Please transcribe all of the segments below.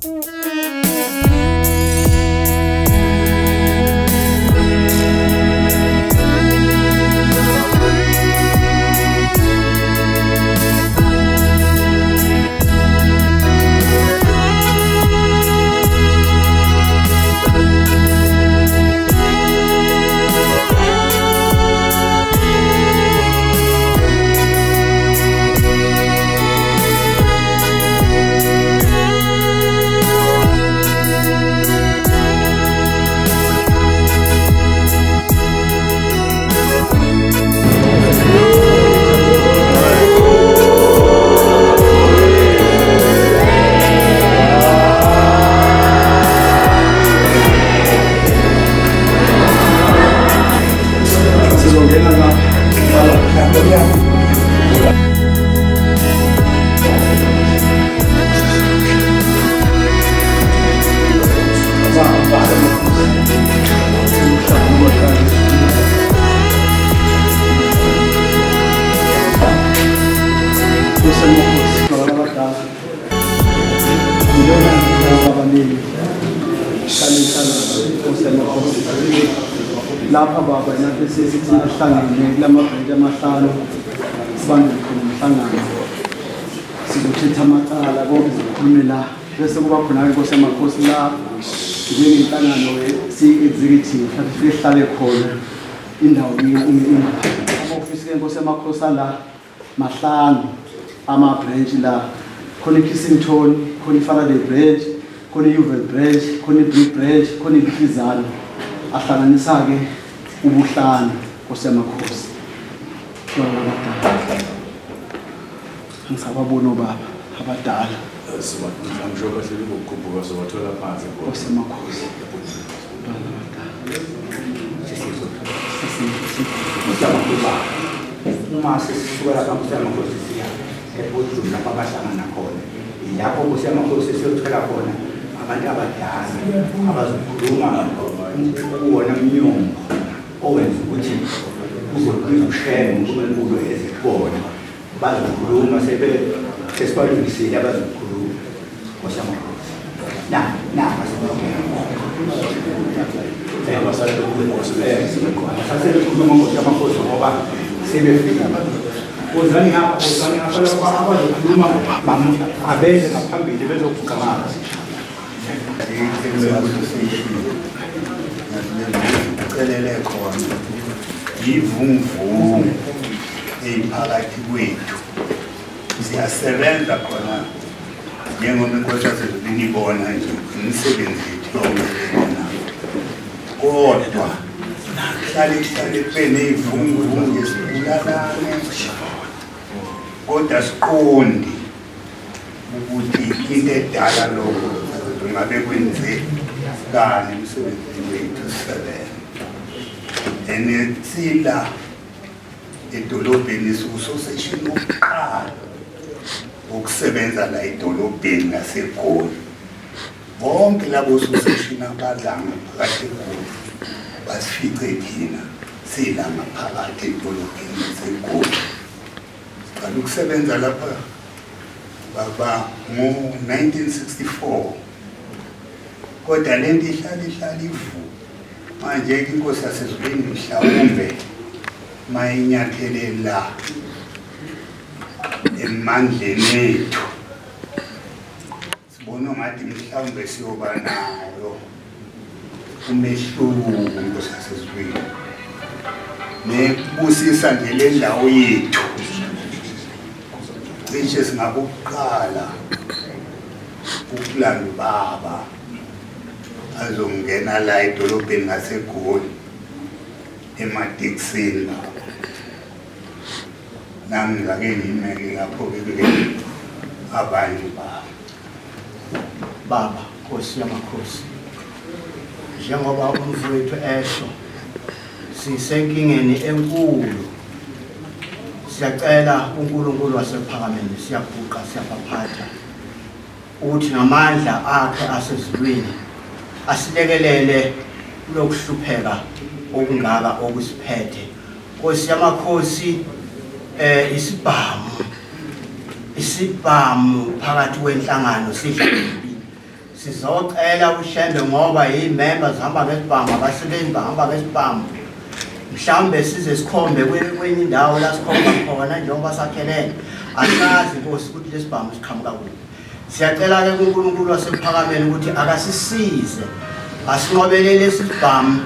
Sizongena la. Lapha baba nathi sesihlangene kulamabhentshi amahlanu sibambe khona umhlangano sizothetha amacala konke sizokhulume la bese kuba khona-ke inkosi yamakhosi la njengenhlangano siyi-executive mhlawumbe sifike sihlale khona indawo ama-ofisi ke-nkosi yamakhosi ala mahlanu ama-branch la khona i-Kissington khona i-Faraday branch khona i-Uvel branch khona i-Blue branch khona i-Bihizana ahlanganisa-ke ubuhlanu nkosi yamakhosi abadala angisababoni obaba abadala. I'm sure bahleli ngokukhuphuka sobathola phansi. Nkosi yamakhosi bantwana abadala. Uma sesisuka lapha Nkosi yamakhosi siya ebhodlini lapho abahlangana khona, yilapho Nkosi yamakhosi siyothola khona abantu abadala abazokhuluma kuwona mnyombo owenza ukuthi kuze kubize uShembe uNkulunkulu eze kubona. Bazokhuluma sebe sesibalungisile abazokhuluma Nkosi yamakhosi. Na na abasasebekhuluma Nkosi yamakhosi ngoba sebefika. Wozani ngapha, wozani ngapha laba abazokhuluma abeze ngaphambili bezoguqa ngapha. Celele khona yivunguvungu eyiphakathi kwethu siyasebenza khona njengoba inkosi yasezulwini ibona nje imisebenzi yethu yonke lena kodwa hlale kuhlale kube ney'vunguvungu esibulalane kodwa siqondi ukuthi into edala lokho ngabe kwenze kani emsebenzini wethu sisebenza and sila edolobheni siwusoseshini wokuqala wokusebenza la edolobheni laseGoli. Bonke labo soseshini abala ngaphakathi eGoli basifice thina sila ngaphakathi edolobheni laseGoli. Siqala ukusebenza lapha baba ngo-1964 kodwa lento ihlala ihlala ivuka. Manje-ke inkosi yasezulwini mhlawumbe mayinyathele la emandleni ethu sibona ngathi mhlawumbe siyoba nayo umehluko inkosi yasezulwini nekubusisa nje le ndawo yethu cishe singakuqala ukulanda ubaba azongena la edolobheni ngaseGoli ematekisini baba nami ngake ngimeke lapho-ke kungene abanye baba. Baba Nkosi yamakhosi, njengoba umfowethu esho sisenkingeni enkulu, siyacela uNkulunkulu wasekuphakameni, siyaguqa siyaphaphatha ukuthi ngamandla akhe asezulwini asilekelele kulokuhlupheka okungaka okusiphethe. Nkosi yamakhosi, isibhamu phakathi kwenhlangano sidla impi. Sizocela uShembe ngoba yimemba zihamba ngesibhamu, abasebenzi bahamba ngesibhamu. Mhlawumbe size sikhombe kwenye indawo la sikhomba khona njengoba sakhelene. Asazi Nkosi ukuthi lesibhamu siqhamuka kuphi. Siyacela-ke kuNkulunkulu wasekuphakameni ukuthi akasisize asinqobele lesi sibhamu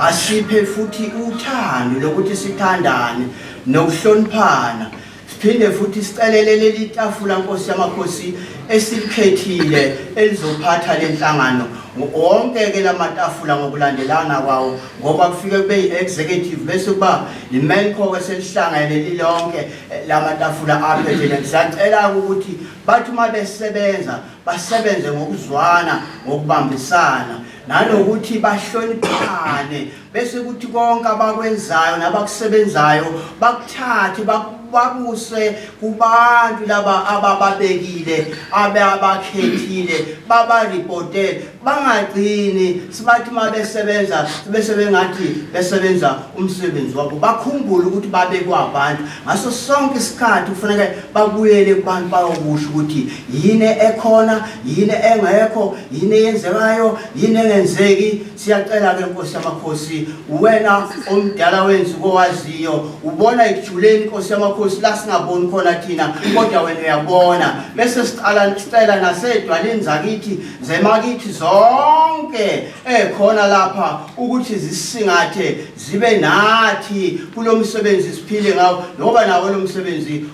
asiphe futhi uthando lokuthi sithandane nokuhloniphana siphinde futhi sicelele leli tafula Nkosi yamakhosi esilikhethile elizophatha lenhlangano wonke ke lamatafula ngokulandelana kwawo ngoba kufike kube yi-executive bese kuba yi-menco eselihlangene lilonke lamatafula aphethe ngisacela ukuthi bathi uma besebenza basebenze ngokuzwana ngokubambisana nanokuthi bahloniphane bese kuthi konke abakwenzayo nabakusebenzayo bakuthathe babuse kubantu laba abababekile ababakhethile babaripotele bangagcini sibathi uma besebenza bese bengathi besebenza umsebenzi wabo bakhumbule ukuthi babekwa abantu ngaso sonke isikhathi kufanele babuyele kubantu bayokusho ukuthi yini ekhona yini engekho yini eyenzekayo yini engenzeki siyacela ke Nkosi yamakhosi wena omdala wenzuko owaziyo ubona ekujuleni Nkosi yamakhosi la singaboni khona thina kodwa wena uyabona bese siqala sicela nasedwaleni zakithi zemakithi zonke ekhona lapha ukuthi zisingathe zibe nathi kulo msebenzi siphile ngawo ngoba nawo lo msebenzi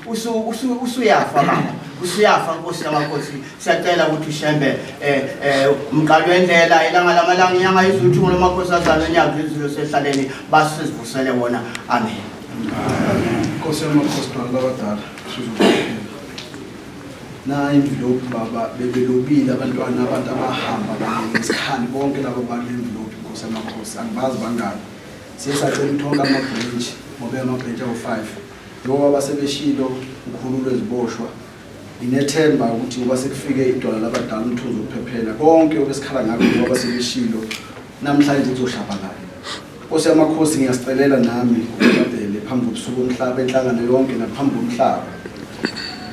usuyafa baba usuyafa Nkosi yamakhosi Siyacela ukuthi uShembe eh eh umqalo wendlela ilanga lamalanga inyanga izuthu ngolomakhosazana onyazi izulu sehlaleni basizivusele wona. Amen. Nkosi yamakhosi bantu abadala sizokuphila. Na envelope baba bebelobile abantwana abantu abahamba ngesikhathi bonke laba bale envelope Nkosi yamakhosi angibazi bangaki. Siye sacela ukuthi wonke ama-branch ngoba ama-branch awu-5 njengoba basebeshilo ukhululwe iziboshwa Nginethemba ukuthi ngoba sekufike idwala labadala umthunzi wokuphephela konke obesikhala ngakho njengoba sebeshilo namhlanje kuzoshabalala. Nkosi yamakhosi ngiyasicelela nami ukubhele phambi kobusuku bomhlaba enhlangano yonke naphambi komhlaba.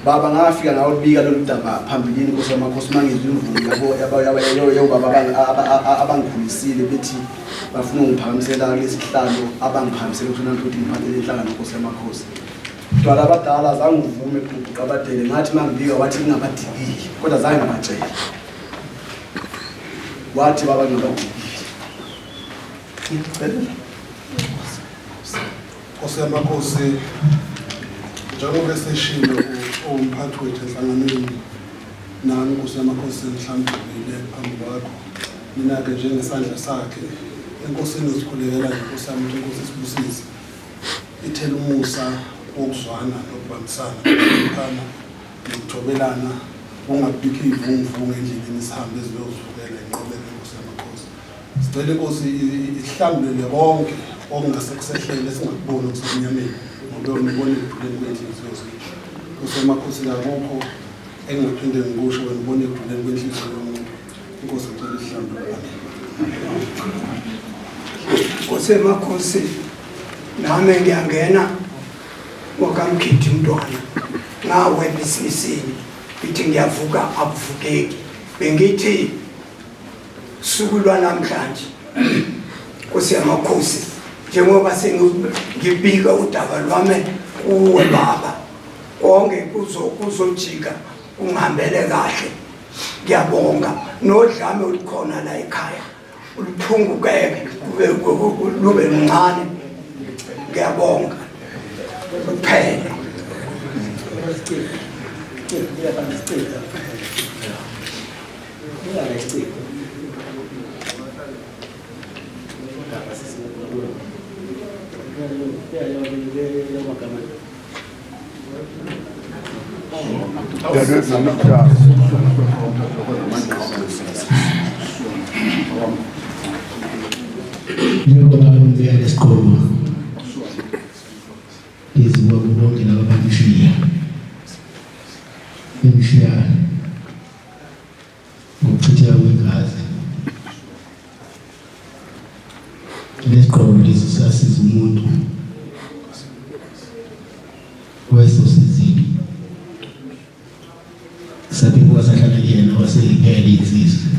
Baba ngafika ngawubika lolu daba phambilini Nkosi yamakhosi mangizwa imvumo yabo yabo yobaba abangikhulisile bethi bafuna ungiphakamisela kulesi sihlalo abangiphakamisela ukuthi namhlanje ukuthi ngiphathele inhlangano Nkosi yamakhosi. Dwala abadala zange uvume kuqabadele ngathi mangibika wathi ngingabadikile kodwa zange ngabatshela. Wathi baba ngingabadikile. Ngicela. Nkosi yamakhosi njengoba eseshilo owumphathi wethu enhlanganweni nami Nkosi yamakhosi ngihlambulukile phambi kwakho mina-ke njengesandla sakhe enkosini uzikhulekela nje Nkosi yami ukuthi inkosi isibusise ithela umusa wokuzwana nokubambisana, nokuhloniphana nokuthobelana, kungabikho iy'vunguvungu endleleni sihambe eziyozivukela inqobeke inkosi yamakhosi. Sicela inkosi ihlambulele konke okungase kusehlele esingakuboni okusemnyameni ngoba yona ibona ekujuleni kwenhliziyo zethu. Nkosi yamakhosi kakukho engingaphinde ngikusho wena ubona ekujuleni kwenhliziyo yomuntu. Inkosi ngicela isihlambulule. Amen. Nkosi yamakhosi nami ngiyangena ngokamkhithi mntwana ngawe ebhizinisini ngithi ngiyavuka akuvukeki bengithi suku lwanamhlanje Nkosi yamakhosi njengoba sengibika udaba lwami kuwe baba konke kuzojika kungihambele kahle ngiyabonga nodlame olukhona la ekhaya uluphungukeke lube luncane ngiyabonga kuphela Njengoba ngibeka lesigqoko ngizibuka bonke laba abangishiya bengishiya ngokuchitheka kwegazi lesigqoko lesi sasiza umuntu wesosizini sabibuka sahlala kuyena waseyibhele insizwa.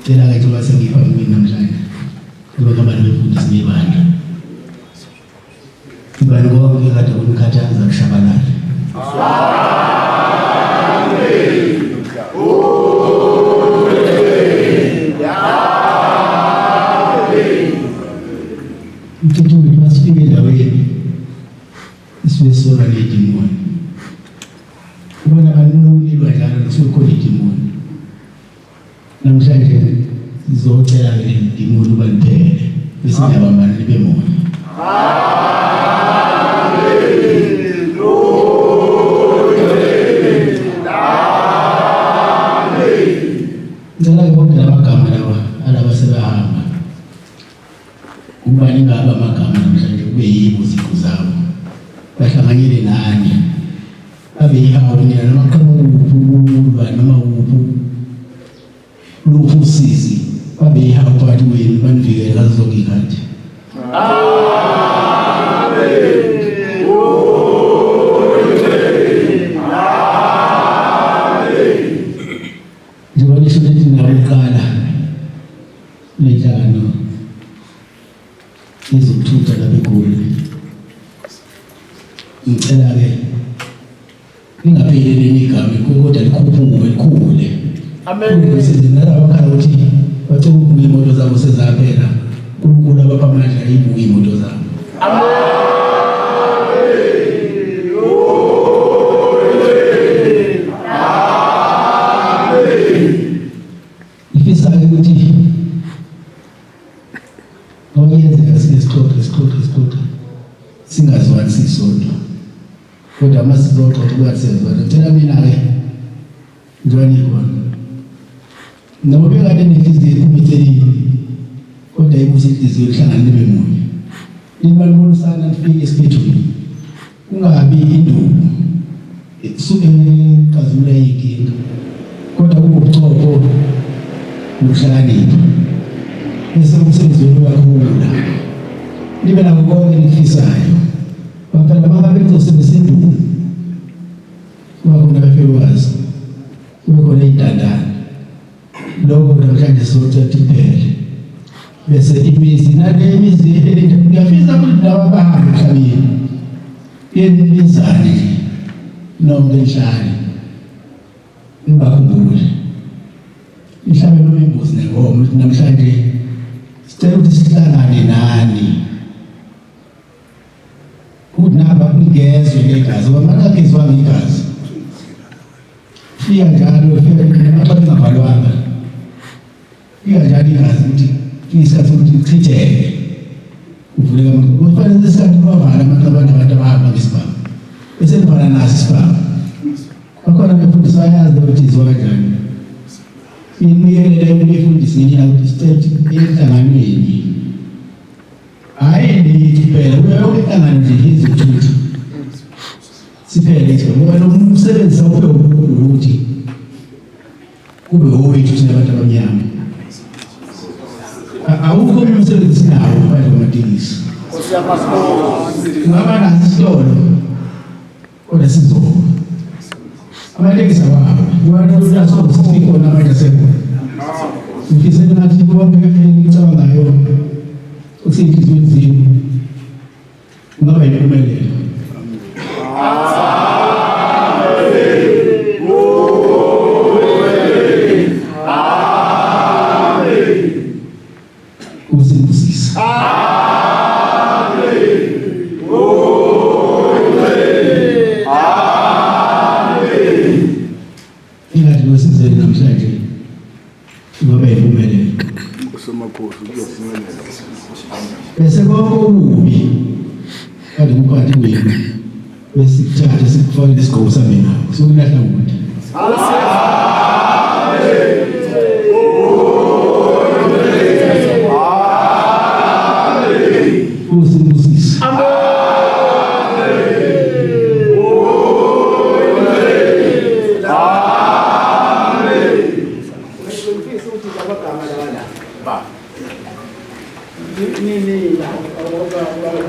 Cela-ke njengoba sengiphambi kwenu namhlanje, njengoba abantu befundisi bebandla. Ibani konke kade kunikhathaza kushabalale. Mthetho wethu masifike endaweni isuke solwa nedimoni. Ubona abantu ukulilwa njalo kusuke khona idimoni. Namhlanje sizocela ke ledimoni uba liphele bese niyabambana nibe munye. Ngicela ke bonke lamagama lawa alaba sebehamba ukuba ningabe amagama namhlanje kube yibo ziqu zabo bahlanganyele nani Abe yihawu nina noma kuqhamuka kuphi ukulwa noma kuphi luphi usizi babe yihawu phakathi kwenu banivikele ngazo zonke iy'khathi. Njengoba nisho ukuthi nakuqala le nhlangano Izokuthutha lapha eGoli. Ngicela-ke ningapheleli igama kodwa likhuphuke likhule. Amen. Nalaba bakhala ukuthi bacela ukubuka imoto zabo sezaphela. uNkulunkulu abapha amandla ibuke imoto zabo. Amen. Ngifisa-ke ukuthi Ngoba kuyenzeka sike sixoxe sixoxe sixoxe singazwani sisodwa. Kodwa uma sizoxoxa kuba siyazwana. Ngicela mina-ke njengoba nikhona. Noma bekade nenhliziyo ephuma eceleni kodwa ibusa inhliziyo lihlangane libe munye. Nithi manibonisana nifike esiphethweni. Kungabi induku isuke ixazulula iy'nkinga kodwa kube ubuchopho nokuhlakanipha bese umsebenzi wenu uyakhula nibe nako konke enikufisayo baphela uma ngabe nizosebenzisa induku kuba khona abafelokazi kube khona iy'ntandane lokho namhlanje sizocela iphele bese imizi nale imizi ngiyafisa ukuthi laba bahambe emhlabeni yenibizane nje nonke nihlale nibakhumbule nihlabe noma imbuzi nenkomo ukuthi namhlanje sicela ukuthi sihlangane nani ukuthi naba nigezwe ngegazi ngoba makagezwanga igazi fika njalo fika noma xa lingavalwanga fika njalo igazi ukuthi isikhathi sokuthi lichitheke kuvuleka kufanele isikhathi bavala abantu abantu abantu abahamba ngesibhamu bese livala naso isibhamu bakhona befundisi bayazi ukuthi izwa kanjani inikelele imifundisi ngenyanga ukuthi sicela enhlanganweni Hhayi lithi kuphela kuyo yonke inhlangano nje yezokuthutha siphele nje ngoba lo msebenzi sawuphe uNkulunkulu ukuthi kube owethu thina abantu abamnyama. Awukho omunye umsebenzi sinawo ngaphandle kwamatekisi. Ungaba naso isitolo kodwa sizoba amatekisi awawo kubantu khona manje asekhona. Ngifisela ngathi konke enikucabangayo okuseyinhliziyweni zenu kungaba yimpumelelo. Usibusise. Ingathi losizele namhlanje ngoba impumelelo. Usomakhosi kuyophumelela. Bese konke okubi kade kuphakathi kwenu besikuthathe sikufake lesigqoko sami nawo sokulahla kude. Usibusise. Ngifisa ukuthi amagama lawa la. Ba. Nini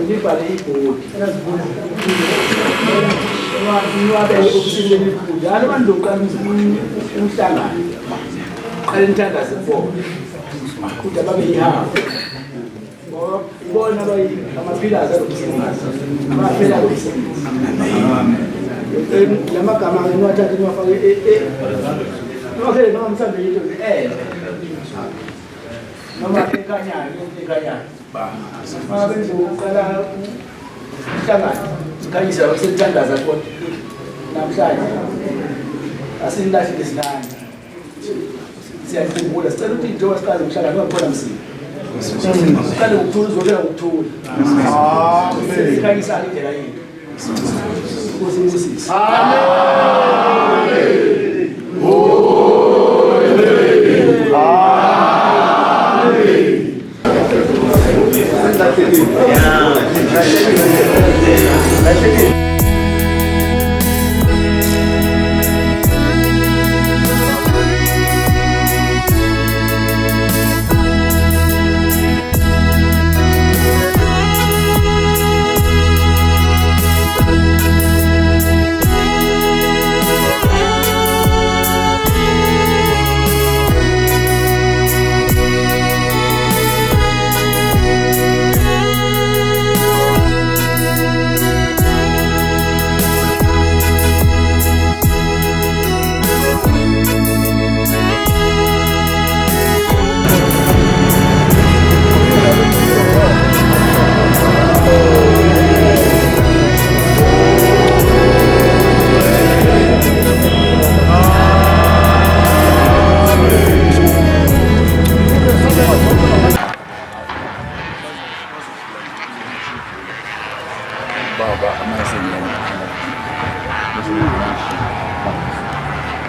nibhale ibhodi. Niwabeke ofisini lemikhulu. Njalo uma nizoqala umhlangano. Cela nithandaze kubona ukuthi ababe yihawu ngoba ibona amaphilasi alo msebenzi, abafela lo msebenzi. La magama niwathathe niwafake niwakhele noma mhlawumbe into enhle noma ekhanyayo, into ekhanyayo. Uma bezoqala umhlangano sikhanyisa selithandaza kodwa namhlanje asinilahlile isinani, siyakhumbula. Sicela ukuthi njengoba siqale umhlangano ungakhona msindo, siqale ngokuthula, uzobeka ngokuthula, sikhanyisane indlela yethu. Inkosi ibusise. Baba amasengene.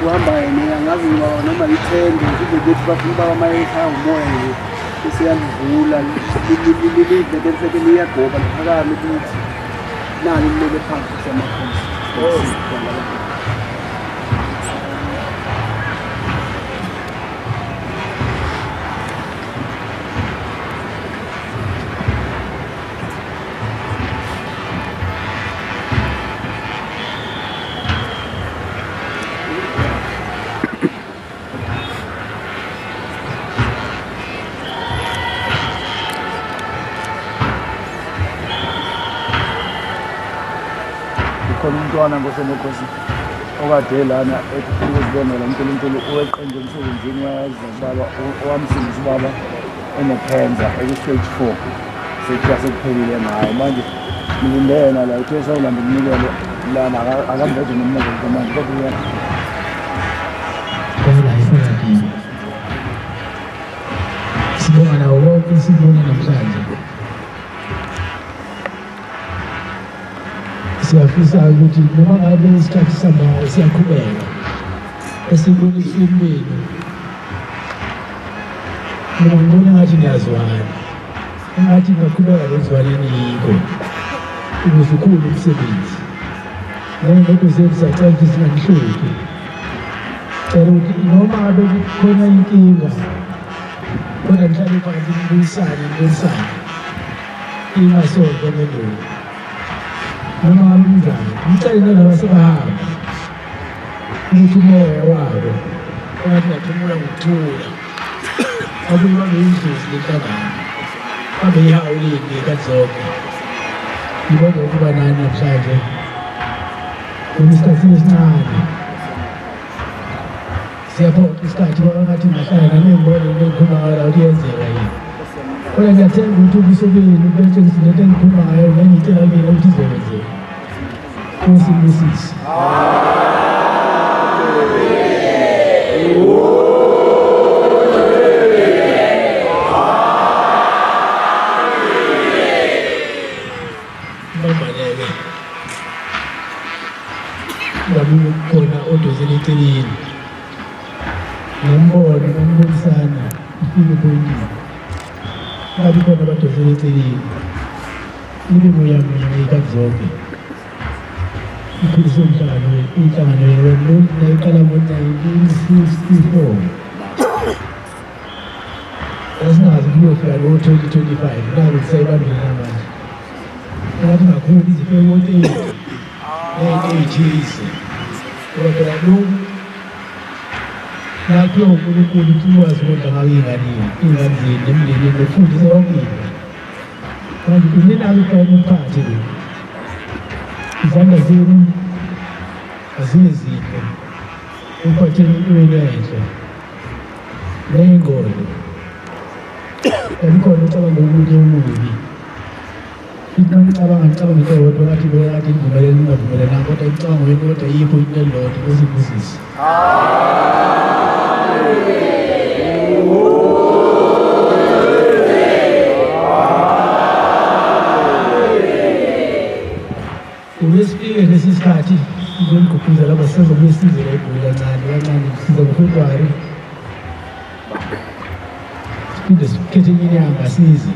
Uhamba yena angazi noma ithende kuze kuthi bafuna ubaba uma eshaya umoya nje bese yalivula livele liyagoba liphakame lithi nali lilele phansi samakhosi. Kukhona umntwana ngosemakhosi okade lana ethi ufuna ukuzibongela uNkulunkulu oweqenje emsebenzini waza kubaba owamsindisa ubaba enekhensa eku-stage 4 sekuthiwa sekuphelile ngayo. Manje ngilinde yena la, uthe sewulanda umnikelo lana akambethe nomnikelo manje kodwa Kwala ifuna sibonga nawo konke esibone namhlanje. Siyafisa ukuthi noma ngabe isikhathi sihamba siyaqhubeka esibona esimeni, mina ngibona ngathi niyazwana, engathi ngaqhubeka nokuzwaneni yikho ukuze ukhule umsebenzi. Njengoba zethu siyacela ukuthi singanihluphi, cela ukuthi noma ngabe kukhona inkinga kodwa nihlale phansi nibuyisane, nibonisane, ingasolve ngenduku noma ngabe kunjani. Ngicele nalaba sebahamba ukuthi umoya wabo engathi ungaphumula ngokuthula, abuye babe yidlozi lenhlangano, babe yihawu lini ngey'khathi zonke. Ngibonge ukuba nani namhlanje noma isikhathini esincane siyaphoqa isikhathi ngoba ngathi ngahlala nami ngibone into engikhuluma ngayo la ukuthi iyenzeka yini, kodwa ngiyathemba ukuthi ubuso benu buyatshengisa lento engikhuluma ngayo nengiyitshela kuyena ukuthi izokwenzeka. Nkosi ibusise. Bambaleke ngabe khona odozela eceleni nombono nombonisana ifike pointini, ngabe khona abadozela eceleni, nibe moya munye ngey'khathi zonke. Ikhulise umhlangano, inhlangano yenu nayiqala ngo-1964 esingazi kuyofika ngo-2025, naku sisayibambile namanje. Engathi ngakhulu izifike ko-30 ney'nto ey'thize, ngoba phela lokhu Nakhiwe uNkulunkulu ukuthi ukwazi ukondla ngayo iy'ngane iy'ngane zenu nemindeni yenu nokufundisa yonke into. Manje inenalo ufake umphathi lo. Izandla zenu azibe zinhle uphatheni impilo enhle neyingqondo. Elikhona ucabanga okunye okubi. Into ngicabanga ngicabanga into eyodwa ngathi vele kade nivumelene ningavumelananga kodwa imicabango yenu kodwa yikho into elilodwa Nkosi ibusise. Uke sifike lesi sikhathi ngizonigqugquzela lapha sizobuye size la eGoli kancane kancane siza ngoFebruary siphinde sikhethe enye inyanga size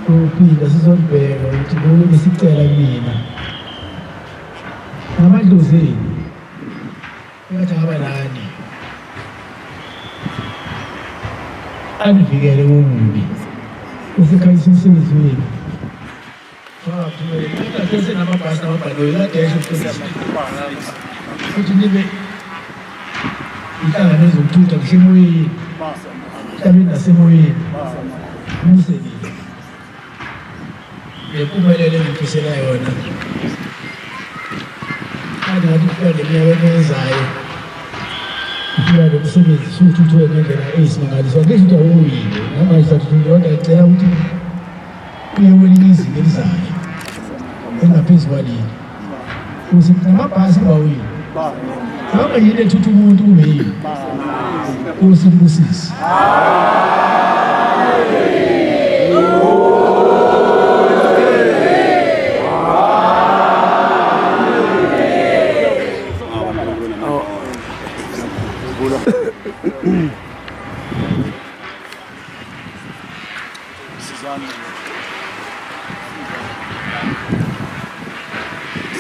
Uphinda sizolibheka ukuthi lokhu besicela kumina ngamadlozi enu engathi angaba nani anivikele kokubi usekhanyisa umsebenzi wenu senamabhasi namabhanoyi kade esho futhi nibe inhlangano ezokuthutha ngisho emoyeni emhlabeni nasemoyeni umsebenzi nempumelelo engifisela yona kanti ngathi kufika neminyaka ezayo kufika lo msebenzi suthuthuke ngendlela eyisimangaliso angisho ukuthi awuwile namanje sathuthukile kodwa ngicela ukuthi uye kwelinye izinga elizayo elingaphezu kwaleli ukuthi namabhasi kuba wini noma yini ethutha umuntu kube yini usibusise.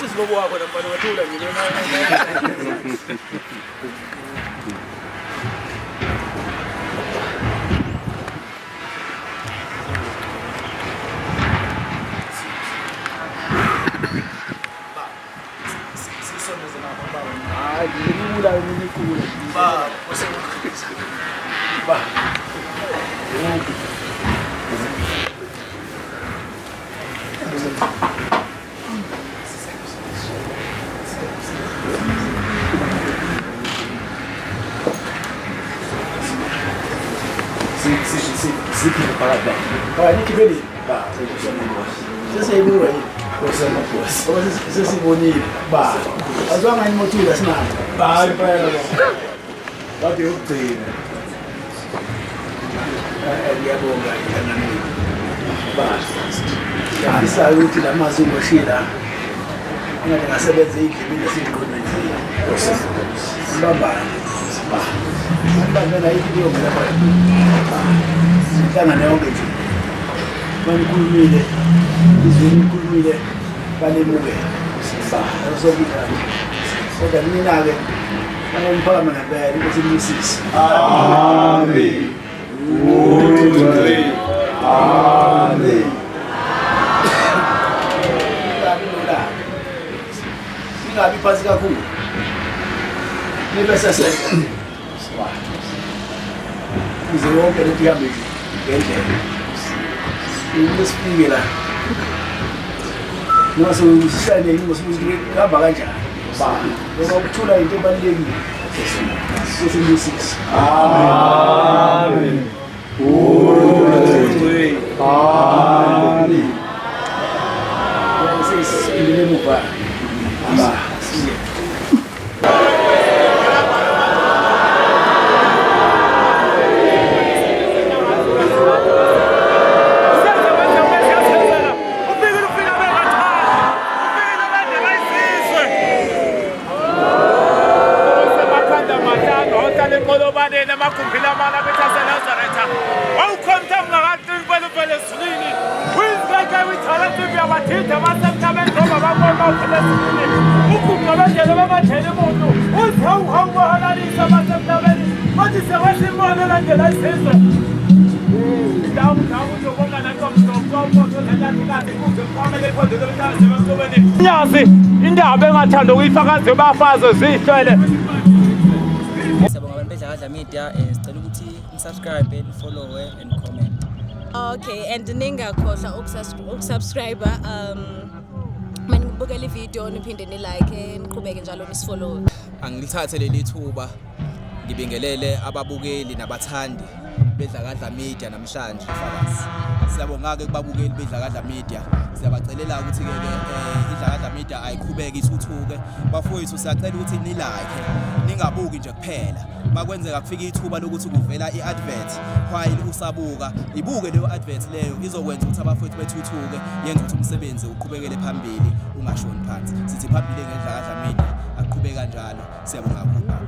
Sisibobo wakho namfana wathula nje. Hayi, ngikula mina ikula. Ba, ba. Siphile phakathi la. Phakathi nikhiphe ba. Sesiyibuka yini? Ngoba sesibonile ba. Azwanga imothula sinayo. Ba impela lo. Kade yokugcina. Ngiyabonga inhlanganweni. Ba. Ngiyafisa ukuthi la mazwi ngiwashiye la. Engathi ngasebenza ey'ndlebeni nasey'ngqondweni zenu. Sibambane. Ba. Sibambane ayikho into eyongena phakathi. Ba. Inhlangano yonke nje. Banikhulumile. Izwi nikhulumile balemukele. Ba. Akusokudlala. Kodwa mina-ke Angiphakame ngempela inkosi ibusise. Amen. Amen. Ningabi nolaka. Ningabi phansi kakhulu. Nibe sesese. Kuze yonke lento ihambe ngendlela. Ukuze sifike la. Noma sewusishayile yini ngosuku kuhamba kanjani. Ba. Ngoba ukuthula into ebalulekile. Nkosi ibusise. Amen. Amen. Sesibuyele emuva. Ba. Siye. Enqolobaneni emagumbini amane abeThasenazaretha wawukhonta ungakaqini kweluvele ezulwini uyizibeke withalantivi yabathide abasemhlabeni ngoba babona uphela ezulwini uguqa bendlela babathele muntu uthi hawu hawu bahalalisa abasemhlabeni bathi sekwesimbona elandela isizwe Nyazi indaba engathanda ukuyifakaze bafaze zihlwele. Siyabonga abantu. Dlakadla Media, sicela ukuthi ni-subscribe, ni-follow and comment. Okay, and ningakhohlwa ukusubscribe, manibukela ivideo, niphinde ni-like, niqhubeke njalo nisifollow. Angilithathe leli thuba ngibingelele ababukeli nabathandi beDlakadla Media namhlanje fakazi. Siyabonga-ke kubabukeli beDlakadla Media. Siyabacelela ukuthi-ke ke iDlakadla Media ayiqhubeke ithuthuke. Bafowethu, siyacela ukuthi ni-like, ningabuki nje kuphela. Makwenzeka kufika ithuba lokuthi kuvela i-advert while usabuka, ibuke leyo advert leyo, izokwenza ukuthi abafowethu bethuthuke, yenza ukuthi umsebenzi uqhubekele phambili, ungashoni phansi. Sithi phambili ngeDlakadla Media, aqhubeke kanjalo. Siyabonga kakhulu.